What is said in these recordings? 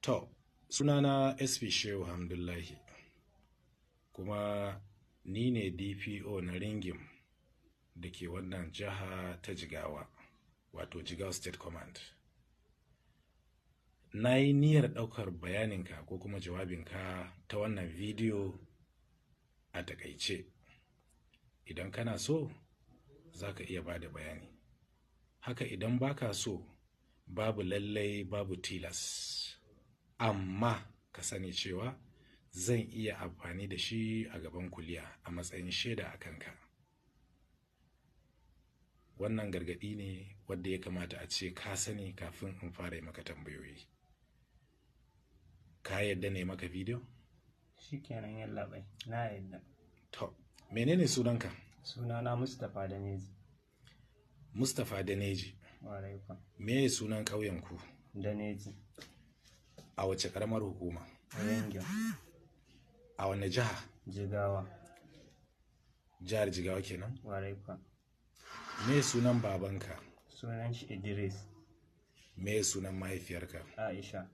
To, sunana SP Shehu Hamdullahi, kuma ni ne DPO na Ringim da ke wannan jiha ta Jigawa, wato Jigawa State Command. Na yi niyyar ɗaukar bayaninka ko kuma jawabinka ta wannan bidiyo a takaice. Idan kana so, za ka iya ba da bayani. Haka idan ba ka so, babu lallai babu tilas. Amma ka sani cewa zan iya amfani da shi a gaban kuliya a matsayin shaida a kanka. Wannan gargaɗi ne wadda ya kamata a ce ka sani kafin in fara yi maka tambayoyi. Ka yadda ne maka bidiyo? Shikenan yallaɓai, na yadda. To, menene sunanka? Sunana Mustapha Daneji. Mustapha Daneji. Warai kuwa. Me sunan ƙauyenku? Daneji. A wace ƙaramar hukuma? Ringim. A wane jiha? Jigawa. Jihar Jigawa kenan? Warai kuwa. Me sunan babanka? Sunan shi Idris. Me sunan mahaifiyarka? Aisha.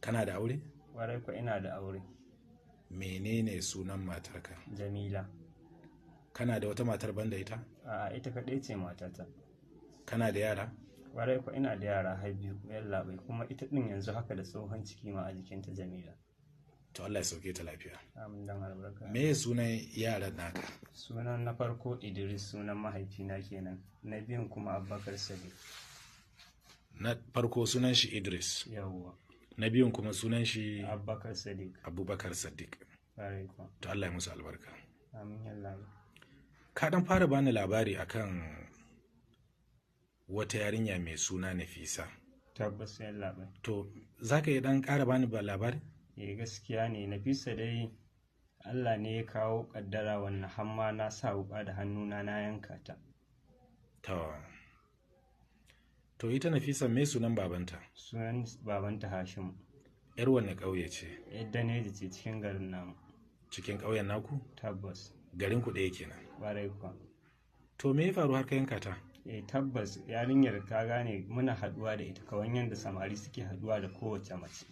Kana da aure? Warai kuwa ina da aure. Menene sunan matarka? Jamila. Kana da wata matar banda ita? A'a, ita kaɗai ce matata. Kana da yara? Warai kuwa ina da yara har biyu, yallaɓai, kuma ita ɗin yanzu haka da tsohon ciki ma a jikinta Jamila. To Allah ya sauke ta lafiya. Amin dan albarka. Me sunan yaran naka? Sunan na farko Idris, sunan mahaifina kenan. Na biyun kuma Abubakar Sadiq. Na farko sunan shi Idris. Yawwa. Na biyun kuma sunan shi Abubakar Sadiq. Abubakar Sadiq. Warai kuwa. To Allah ya musu albarka. Amin yallaɓai. Ka dan fara bani labari akan wata yarinya mai suna Nafisa. Tabbas yallaɓai. To za ka iya dan ƙara bani ba labari? Eh gaskiya ne, Nafisa dai Allah ne ya kawo ƙaddara wannan hamma na sa wuƙa da hannuna na yanka ta. To ita Nafisa me sunan babanta? Sunan babanta Hashimu. Yar wanne ƙauye ce? Yar Daneji ce cikin garin namu. Cikin ƙauyen naku? Tabbas. Garin ku ɗaya kenan. Ƙwarai kuwa. To me ya faru har ka yanka ta? Eh tabbas yarinyar ka gane muna haɗuwa da ita kawan yadda samari suke haɗuwa da kowace mace.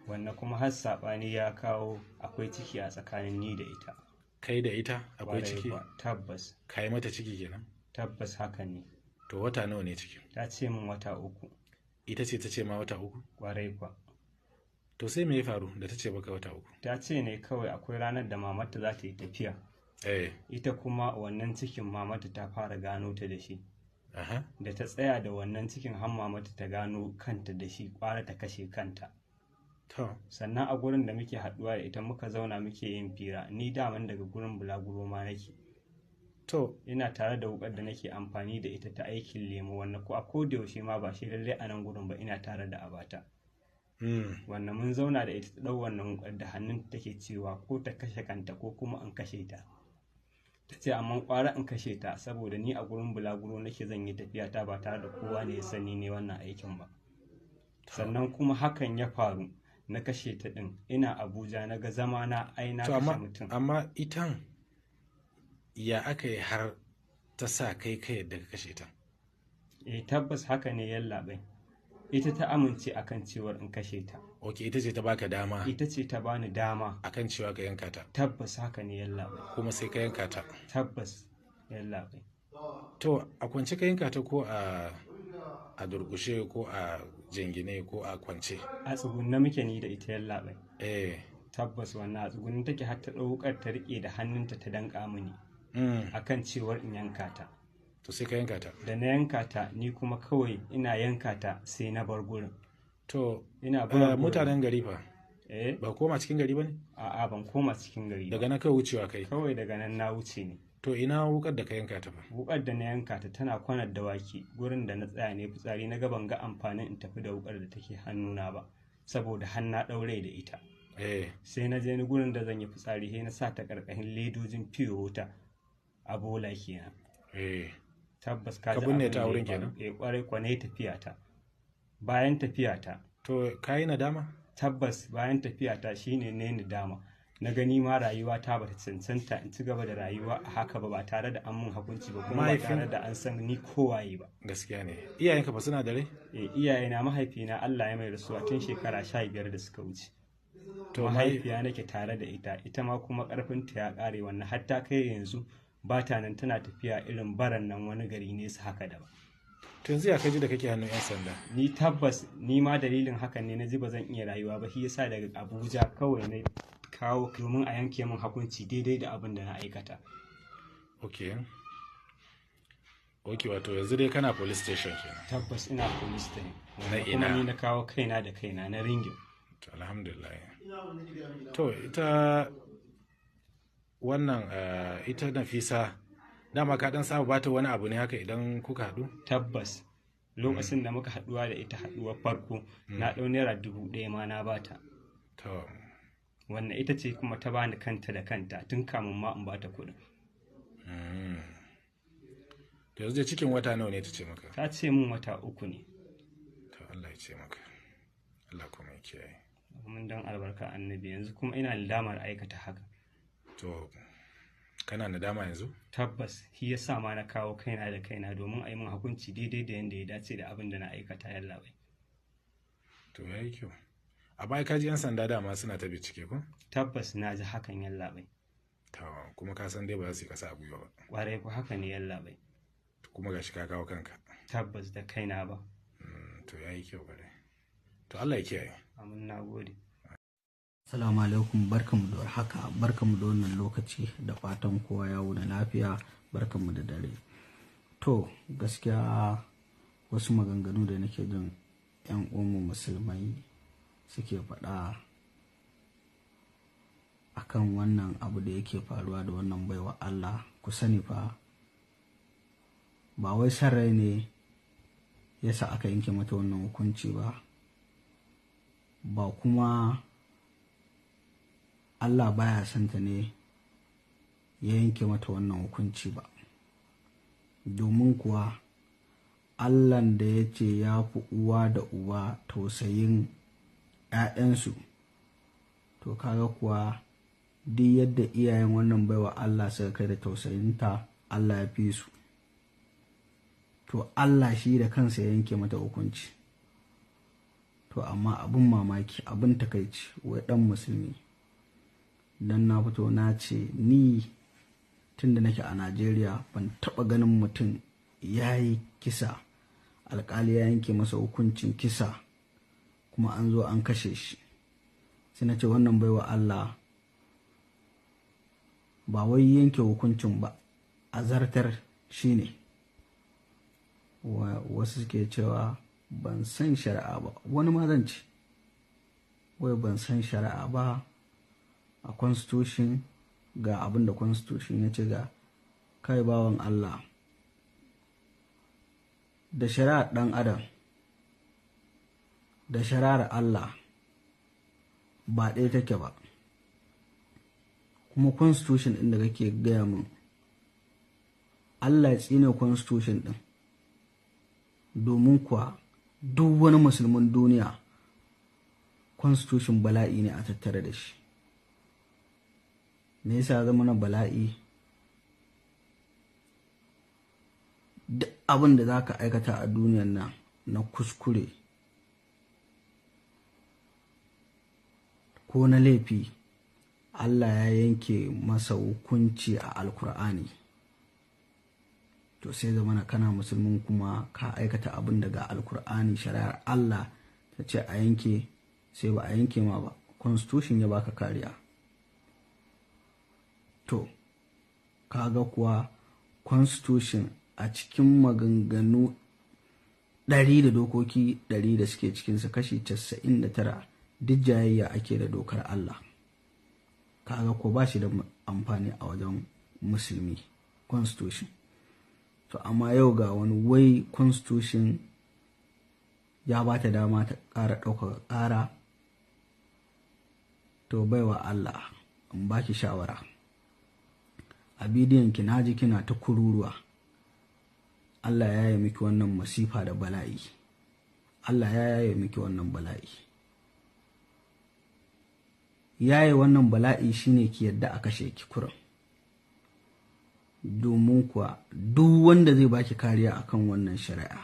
Wannan kuma har saɓani ya kawo akwai ciki a tsakanin ni da ita. Kai da ita akwai Ƙwarai ciki? kuwa, tabbas. Ka yi mata ciki kenan? Tabbas haka ne. To wata nawa ne ciki? Ta ce min wata 3. Ita ce ta ce ma wata 3? Ƙwarai kuwa. To sai me ya faru da ta ce baka wata 3? Ta ce ne kawai akwai ranar da mamarta za ta yi tafiya. Ita kuma wannan cikin mamata ta fara gano ta da shi. Da ta tsaya da wannan cikin har mamata ta gano kanta da shi, ƙwara ta kashe kanta. To. Sannan a gurin da muke haɗuwa da ita muka zauna muke yin fira, ni daman daga gurin bulaguro ma nake. To. Ina tare da wuƙar da nake amfani da ita ta aikin lemo, wannan ko a koda yaushe ma ba shi lallai a nan gurin ba ina tare da abata. Wannan mun zauna da ita ta ɗau wannan wuƙar da hannunta take cewa ko ta kashe kanta ko kuma in kashe ta. Ta ce amma ƙwara in kashe ta saboda ni a gurin bulaguro nake zan yi tafiya ta ba tare da kowa ne ya sani ne wannan aikin ba. Sannan kuma hakan ya faru na kashe ta ɗin ina Abuja na ga zama na ai na kashe mutum. Amma itan ya aka yi har ta sa kai kai yadda ka kashe ta? Eh tabbas haka ne yallaɓai. Ita ta amince akan cewar in kashe ta. Ok, ita ce ta baka dama. Ita ce ta bani dama. Akan cewa ka yanka ta. Tabbas haka ne yallaɓai. Kuma sai ka yanka ta. Tabbas yallaɓai. To a kwance ka yanka ta ko a durƙushe ko a jingine ko a kwance? A tsugunne muke ni da ita yallaɓai. Tabbas wannan a tsugunne take har ta ɗau wukar ta riƙe da hannunta ta danƙa mini. Akan cewar in yanka ta. To sai ka yanka ta. Da na yanka ta ni kuma kawai ina yanka ta sai na bar gurin. To, ina bar gurin. Mutanen gari fa? Ba koma cikin gari ba ne? A'a ban koma cikin gari ba. Daga nan kawai wucewa kai? Kawai daga nan na wuce ne. To ina wukar da ka yanka ta fa? Wukar da na yanka ta tana kwanar dawaki gurin da na tsaya ne fitsari na ga ban ga amfanin in tafi da wukar da take hannuna ba saboda har na ɗaure da ita. Sai na je ni gurin da zan yi fitsari sai na sa ta ƙarƙashin ledojin fiye wuta a bola kenan. Tabbas ka Ka ji binne abin ta a da ya wurin faru. kenan? Eh ƙwarai kwa na yi tafiya ta. Bayan tafiya ta. To ka yi nadama? Tabbas bayan tafiya ta shine ne nadama. Na gani ma rayuwa ta bata cancanta in ci gaba da rayuwa a haka ba, ba tare da an mun hukunci ba, kuma ba tare da an san ni kowaye ba. Gaskiya ne. Iyayenka ba suna da rai? Eh, iyayena, mahaifina Allah ya mai rasuwa tun shekara 15 da suka wuce. To, mahaifiya nake tare da ita, ita ma kuma karfinta ya kare, wannan hatta kai yanzu ba ta nan, tana tafiya irin baran nan wani gari nesa haka da ba. To, yanzu ya kaji da kake hannun 'yan sanda? Ni tabbas ni ma dalilin hakan ne na ji ba zan iya rayuwa ba, shi yasa daga Abuja kawai na kawo domin a yanke min hukunci daidai da abin da na aikata. Ok, wato yanzu dai kana police station kenan? Tabbas ina police station. Na kuma ina? Ni na kawo kaina da kaina na Ringin. To, alhamdulillah. To, ita wannan ita Nafisa, dama ka dan saba bata wani abu ne haka idan kuka haɗu? Tabbas, lokacin da muka haɗuwa da ita haɗuwar farko, na ɗau ₦1,000 ma na bata. To. Wannan ita ce kuma ta bani kanta da kanta tun kamun ma in bata kuɗin. To, yanzu dai cikin wata nawa ne ta ce maka? Ta ce min wata 3 ne. To, Allah ya ce maka, Allah kuma ya kiyaye. Mun don albarka Annabi, yanzu kuma ina nadamar aikata haka. To, kana nadama yanzu? Tabbas, shi ya sa ma na kawo kaina da kaina domin a yi min hukunci daidai da yadda ya dace da abin da na aikata, yallaɓai. To, yayi kyau. A baya ka ji 'yan sanda dama suna ta bincike ko? Tabbas na ji hakan, yallaɓai. To, kuma ka san dai ba za su yi kasa a gwiwa ba? Ƙwarai ko, haka ne, yallaɓai. Kuma gashi ka kawo kanka. Tabbas, da kaina ba. To, yayi kyau bare. To, Allah ya kiyaye. Amin, na gode. Assalamu alaikum, barkanmu da warhaka, barkanmu da wannan lokaci, da fatan kowa ya wuni lafiya, barkanmu da dare. To, gaskiya wasu maganganu da nake jin 'yan uwanmu musulmai suke faɗa akan wannan abu da yake faruwa da wannan baiwa Allah, ku sani fa ba wai san rai ne yasa aka yanke mata wannan hukunci ba, ba kuma Allah baya son ta ne ya yanke mata wannan hukunci ba. Domin kuwa Allahn da ya ce ya fi uwa da uba tausayin ‘ya'yansu, to kaga kuwa duk yadda iyayen wannan baiwa Allah suka kai da tausayinta, Allah ya fi su. To, Allah shi da kansa ya yanke mata hukunci. To, amma abin mamaki, abin takaici, wai ɗan musulmi, don na fito na ce ni tun da nake a Najeriya ban taɓa ganin mutum ya yi kisa, alkali ya yanke masa hukuncin kisa, kuma an zo an kashe shi. Sai na ce wannan baiwa Allah ba wai yanke hukuncin ba, a zartar shi ne. Wasu suke cewa ban san shari'a ba, wani ma zan ce wai ban san shari'a ba, a constitution ga abin da constitution ya ce. Ga kai bawan Allah, da shari'ar ɗan adam da shari'ar Allah ba ɗaya take ba. Kuma constitution ɗin da kake gaya min, Allah ya tsine constitution ɗin, domin kuwa duk wani musulmin duniya constitution bala'i ne a tattare da shi. Me yasa zama na bala'i? Duk abin da za ka aikata a duniyan nan na kuskure ko na laifi, Allah ya yanke masa hukunci a Alkur'ani. To, sai zamana kana musulmin kuma ka aikata abin daga Alkur'ani, shari'ar Allah ta ce a yanke, sai ba a yanke ma ba, constitution ya baka kariya. To, kaga kuwa constitution a cikin maganganu 100 da dokoki 100 da suke cikinsa, kashi 99 duk jayayya ake da dokar Allah. Kaga ko ba shi da amfani a wajen musulmi, constitution. To, amma yau ga wani wai constitution ya ba ta dama ta ƙara ɗaukaka ƙara. To, baiwa Allah, in baki shawara, a bidiyon ki naji kina ta kururuwa Allah ya yi miki wannan masifa da bala'i. Allah ya yaye miki wannan bala'i. Yaye wannan bala'i shine ki yadda a kashe ki kurin. Domin kuwa duk wanda zai baki kariya akan wannan shari'a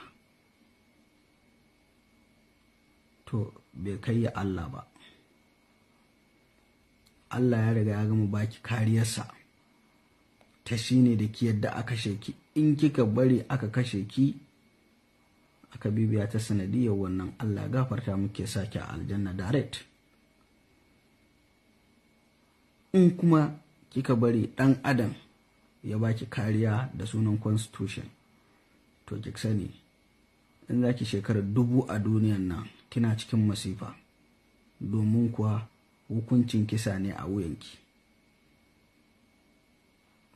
to bai kai ya Allah ba. Allah ya riga ya gama baki kariyarsa ta shine da ki yadda a kashe ki. In kika bari aka kashe ki, aka bibiya ta sanadiyar wannan, Allah gafarta muke sake a aljanna direct. In kuma kika bari dan adam ya baki kariya da sunan constitution, to ki sani in zaki shekarar 1000 a duniyan nan kina cikin masifa, domin kuwa hukuncin kisa ne a wuyanki.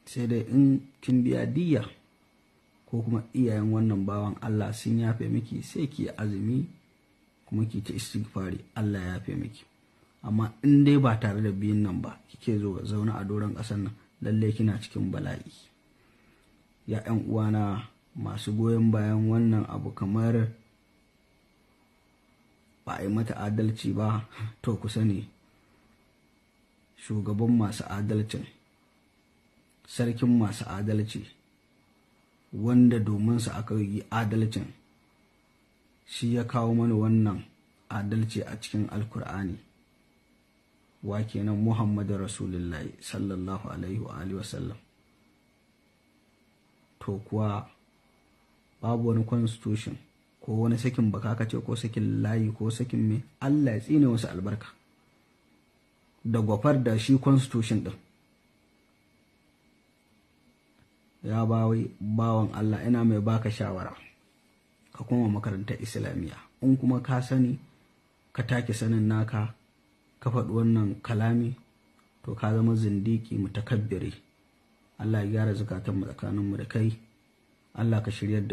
Sai dai in kin biya diyya ko kuma iyayen wannan bawan Allah sun yafe miki, sai ki azumi kuma ki ta istighfari, Allah ya yafe miki. Amma in dai ba tare da biyun nan ba kike zo zaune a doron ƙasar nan, lalle kina cikin bala'i. Ya ƴan uwana masu goyon bayan wannan abu kamar ba a yi mata adalci ba, to ku sani shugaban masu adalcin, sarkin masu adalci, wanda domin sa aka yi adalcin, shi ya kawo mana wannan adalci a cikin Alkur'ani. Wa kenan? Muhammadu Rasulullahi sallallahu alaihi wa alihi wasallam. To kuwa babu wani constitution ko wani sakin baka ce ko sakin layi ko sakin me, Allah ya tsine wasu albarka da gwafar da shi constitution din. Ya bawan Allah, ina mai baka shawara ka koma makarantar Islamiyya. In kuma ka sani ka take sanin naka ka faɗi wannan kalami, to ka zama zindiki mutakabbiri. Allah ya gyara zukatanmu tsakaninmu da kai. Allah ka shiryar da